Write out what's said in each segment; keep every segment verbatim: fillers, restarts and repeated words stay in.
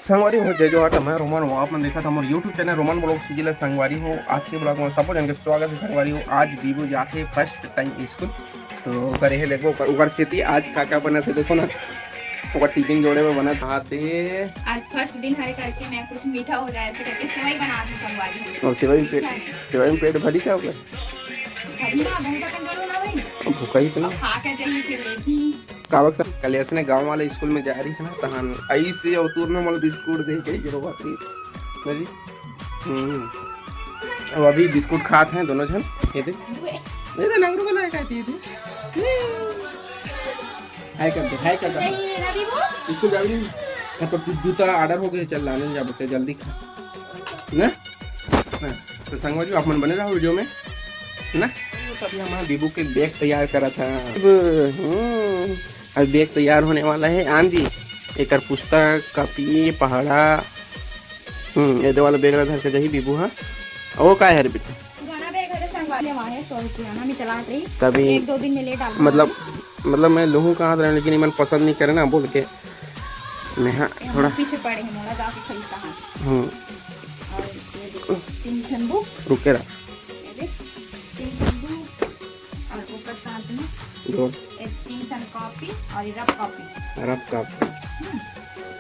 संगवारी हो, जय जोहार, त मैं रोमन हो, आप मन देखत हमर YouTube channel Roman blog CG ला। संगवारी हो, आज के ब्लॉग में सबो जन के स्वागत है। संगवारी हो, आज बीबू जाथे फर्स्ट टाइम स्कूल, तो ओकर ये देखो, ओकर, ओकर सेती आज का का बनत है, देखो ना, ओकर टिफिन जोड़े में बनत आते। आज फर्स्ट दिन हरे करके मैं कुछ मीठा हो जाए ऐसे करके सेवई बना दी संगवारी हो। और सेवई में पेट, सेवई में पेट भरी का ओकर? भरी ना, बहुत अकन जोड़ो ना भाई। अब भूखा ही तो ना। अब खा के जाइए फिर लेकिन। काबर से कल ऐसने गांव वाले स्कूल में जा रही है ना, तहन ऐसे अवतूर में मोला बिस्कुट दे के गिरो बात रही। ना जी? हम्म। अब अभी बिस्कुट खात हैं दोनों जन। ये दे। ये दे नंगरू वाला है, का चीज है? हाय कर दे, हाय कर दे। नहीं, रवि वो। स्कूल जाबे नहीं। हाँ, तो जू-, जूता ऑर्डर हो गए, चल लाने जाबे, ते जल्दी खा। ना? हाँ, तो संगवारी हो, आप मन बने रहो वीडियो में, है ना? तभी हमारा बीबू के बैग तैयार करा था। अब, हम्म, अब बैग तैयार होने वाला है। आंधी, एकर पुस्तक, कॉपी, पहाड़ा, हम्म, ये दे वाला बैग ला धर के जाही बीबू, हाँ। वो का है रे बेटा? पुराना बैग हरे संगवारी, वहाँ है सौ रुपया, हम ही चलात रही। तभी एक दो दिन में ले डाल। मतलब, मतलब मैं लूहूँ कहाँ रहे, लेकिन इमन पसंद नहीं करे ना बोल के मैं, हाँ, ये थोड़ा हम पीछे पड़े हैं, मोला जाके खरीदता है। हम्म। और ये देखो, तीन ठन बुक। रुके रहा। ये देख, तीन ठन बुक और ओकर साथ में दो। एक तीन ठन कॉपी और ये रफ कॉपी। Rough copy. हम्म।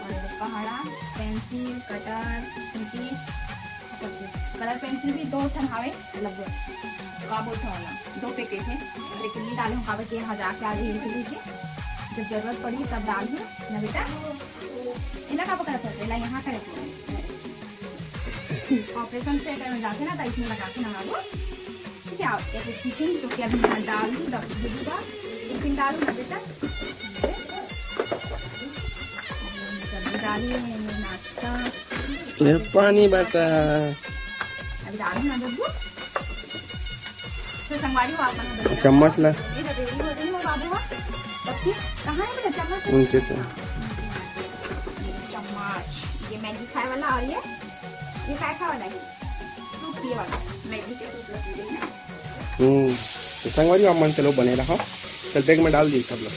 और ये पहाड़ा, पेंसिल, कटर, इंची, कलर पेंसिल भी दो ठन हावे, मतलब का बोलथे वाला, दो पैकेट है, लेकिन नहीं डाले हूँ, काबर के यहाँ जाके आ रही है, इसलिए जब जरूरत पड़ी तब डाल दूँ ना बेटा। इला का पकड़ा था, इला यहाँ करे थे। ऑपरेशन थिएटर में जाके ना, तो इसमें लगा के ना डालो। ठीक है, आप एक टिफिन तो क्या भी यहाँ डाल दूँ, डब-, डब्बा, टिफिन डालू ना बेटा। सब्जी डाली है, नाश्ता। ये पानी बता। अभी डालू ना डब्बू। तो संगवारी हो आप मन चम्मच ला। ये तो रेडी हो गई हो बाबू हा। तब फिर कहाँ है बेटा चम्मच? उनके से। चम्मच। ये मैगी खाए वाला और ये, ये काय खाए वाला है? सूप पिए वाला। मैगी के सूप ला पी रही है। हम्म, तो संगवारी हो, आप मन चलो बने रहो। चल, बैग में डाल दी सब लोग।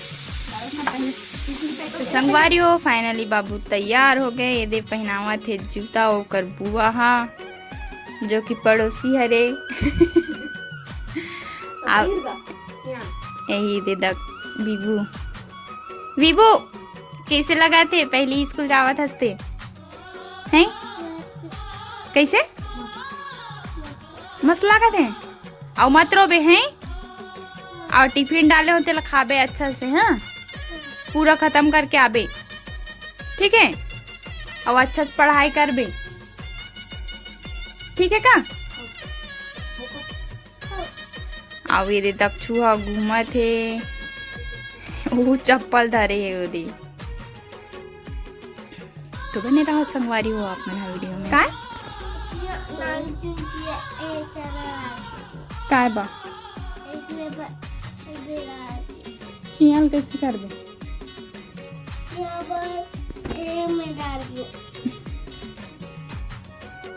तो संगवारी हो, फाइनली बाबू तैयार हो गए। ये दे पहनावत हे जूता ओकर बुआ हा, जो कि पड़ोसी हरे। अब यही दे दक बीबू, बीबू, कैसे लगा थे पहली स्कूल जावत हस ते? हैं? कैसे? मस्त लागत हे। अउ मत रोबे, हैं? अउ टिफिन डाले हो तेला खाबे अच्छा से, हाँ? पूरा खत्म करके आबे, ठीक है? अउ अच्छा से पढ़ाई करबे, ठीक है का? अउ ये दे दक्षु ह घूमत हे, वो चप्पल धरे हे ओदे। तो बने रहो संगवारी हो आप मन ह वीडियो में। काय? काय बा? चियाल कैसे करबे?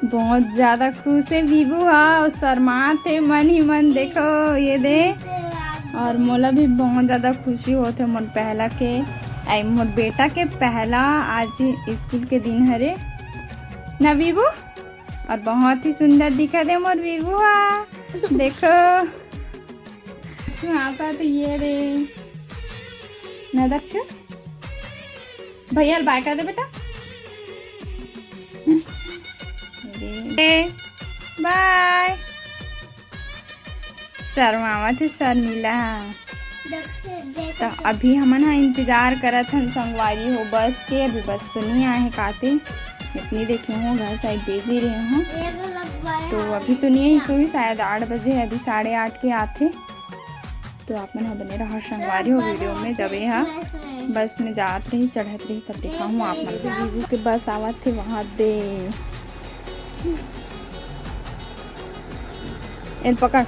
बहुत ज्यादा खुश हे बीबू हा, अउ शर्मात हे मन ही मन। देखो ये दे, अउ मोला भी बहुत ज्यादा खुशी होत हे मोर पहला के, आई मोर बेटा के पहला आज स्कूल के दिन हरे ना बीबू, अउ बहुत ही सुंदर दिखत हे मोर बीबू हा। देखो, तू आता तो ये रे ना दक्षु। भैया ल बाय कर दे बेटा। अरे, बाय। शर्मावत हे शर्मिला। तो अभी हमन ह इंतजार करत हन संगवारी हो बस के। अभी बस तो नहीं आए हे काते, इतनी देखे हो घर साइड भेजे रहे हो। तो अभी तो नहीं आई सोई, शायद आठ बजे, अभी साढ़े आठ के आथे। तो आप मन ह बने रहा संगवारी हो वीडियो में। जब ये ह बस में जात रही, चढ़त रही, तब दिखाहूँ आप मन ला। बीबू के बस आवत हे वहाँ दे। एल पकड़।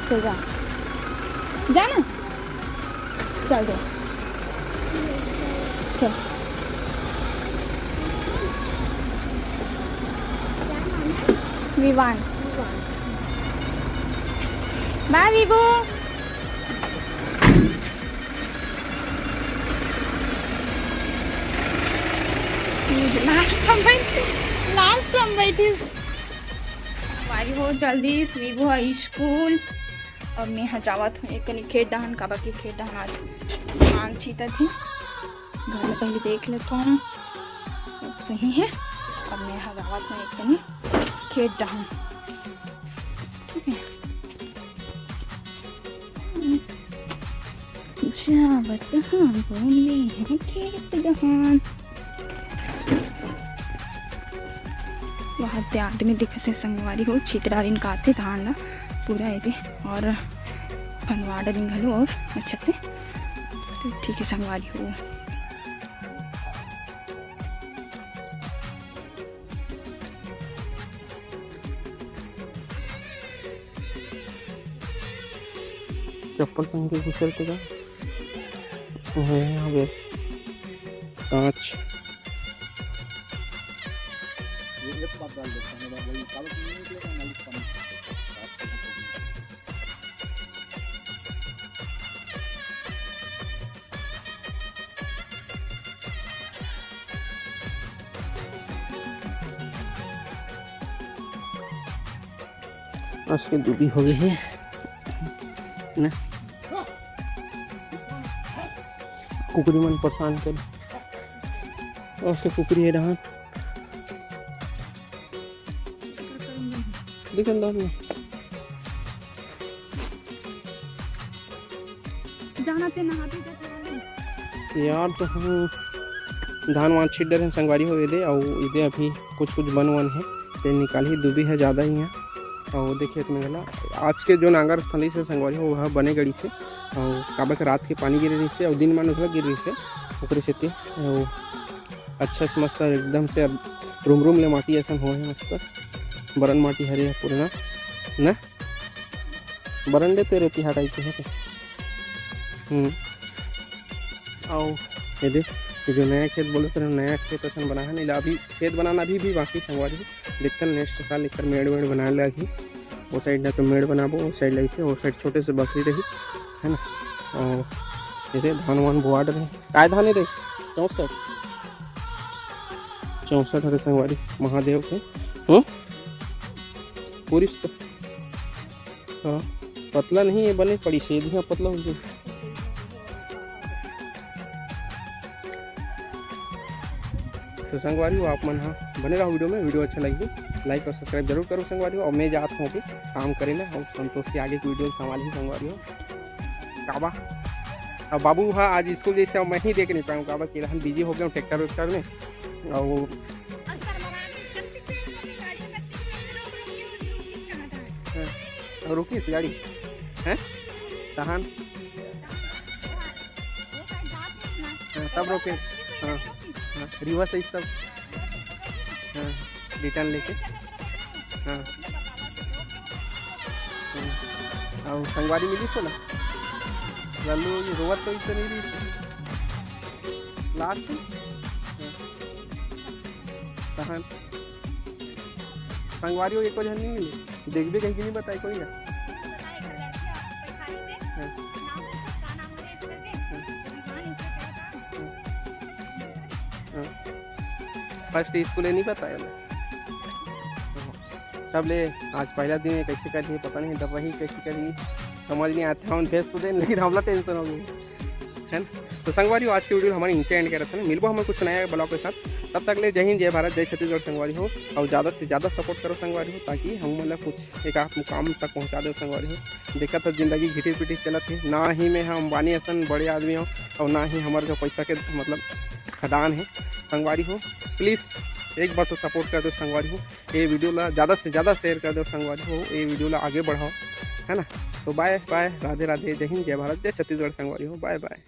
चल जा, जा ना। चल दे। चल। विवान। बाय विभू। It is भाई हो जल्दी वीवो ह स्कूल। अब मैं ह जावत हूँ एक कनी खेत डहन, काबर के खेत डहन आज धान छीतत ही। घर में पहले देख लेता हूँ सब सही है। अब मैं ह जावत हूँ एक कनी खेत डहन। ठीक है। जावत हाँ घूमने हैं खेत डहन। वहाँ ते आदमी दिखत हे संगवारी हो, छित डारिन काथे धान ला पूरा एदे और फंदवा डारिन घलो और अच्छा से। तो ठीक है संगवारी हो। चप्पल पहन के घुसल के जा। ओहे, यहाँ बे। कांच। आज के दूबी हो गई है ना, कुकरी मन परेशान कर। आज के कुकरी है डहान। देख अंदाज में। जाना ते नहाते जाते। यार तो हम धान वान छीट डरे हैं संगवारी हो, एदे अउ एदे अभी कुछ कुछ बन वन है, ते निकालही, दूबी है ज़्यादा ही है। अउ देखिए इतने घला आज के जो नांगर फंदी से संगवारी हो, वह बने गड़ी से। अउ काबर के रात के पानी गिरे रही से अउ दिन मान घला गिर रही से, ओकरे सेती। अउ अच्छा से मस्त एकदम से अब रूम रूम ले माटी असन होए हे मस्त। बरन माटी हरे हे पूरा ना, ना? बरन ले तेरे तिहा टाइप के हे ते। हम्म। अउ ये दे, ये जो नया खेत बोले तेरे, नया खेत असन बना है, नहीं ला अभी खेत बनाना अभी भी बाकी संगवारी। देखते हैं नेक्स्ट साल एक मेड़ वेड़ बनाए लागही। वो साइड ना तो मेड़ बनाबो, वो साइड ला इसे, वो साइड छोटे से बखरी रही, है ना? अउ ये दे धान वान बोआ डरे। काय धान है रे? चौसठ। चौसठ हरे संगवारी महादेव के। हम्म? पूरी स-, हाँ, पतला नहीं है, बने पड़ी से, इतना पतला हो गया। तो संगवारी हो, आप मन हाँ बने रहो वीडियो में, वीडियो अच्छा लगी लाइक और सब्सक्राइब जरूर करो संगवारी हो। और मैं जात हूँ अभी काम करे ला, और संतोष के आगे की वीडियो संभाल ही संगवारी हो। काबा, अब बाबू हा आज स्कूल जैसे अब मैं ही देख नहीं पाऊँ, काबा कि हम बिजी हो गए ट्रैक्टर वैक्टर में। और हाँ, और रुकी थी गाड़ी, हैं? तहन? हाँ, तब रोके। हाँ, हाँ, रिवर्स है सब। हाँ, रिटर्न लेके। हाँ। हम्म। और संगवारी मिली तो ना? लालू ये रोवत तो इतना नहीं रही। लास्ट। हाँ। तहन संगवारी हो एको झन नहीं मिले। देखबे कहीं कि नहीं बताए कोई ना। हाँ। हाँ। फर्स्ट स्कूल है नहीं बताया ना। सब ले आज पहला दिन है, कैसे कर दिए पता नहीं, दवाई कैसे कर दी समझ नहीं आता। हम भेज तो दें लेकिन हमला टेंशन हो गई है ना। तो संगवारी हो, आज की वीडियो हमारे नीचे एंड कर रहे थे ना, मिलबो हमारे कुछ नया ब्लॉग के साथ। तब तक ले जय हिंद, जय भारत, जय छत्तीसगढ़ संगवारी हो। और ज़्यादा से ज़्यादा सपोर्ट करो संगवारी हो, ताकि हम मतलब कुछ एक आध मुकाम तक पहुँचा दो संगवारी हो। देखत हो जिंदगी घिटिर पिटिर चलत है, ना ही मैं हम अंबानी असन बड़े आदमी हो और ना ही हमारे जो पैसा के मतलब खदान है संगवारी हो। प्लीज़ एक बार तो सपोर्ट कर दो संगवारी हो। ये वीडियो ला ज़्यादा से ज़्यादा शेयर कर दो संगवारी हो, ये वीडियो ला आगे बढ़ाओ, है ना। तो बाय बाय, राधे राधे, जय हिंद, जय भारत, जय छत्तीसगढ़ संगवारी हो, बाय बाय।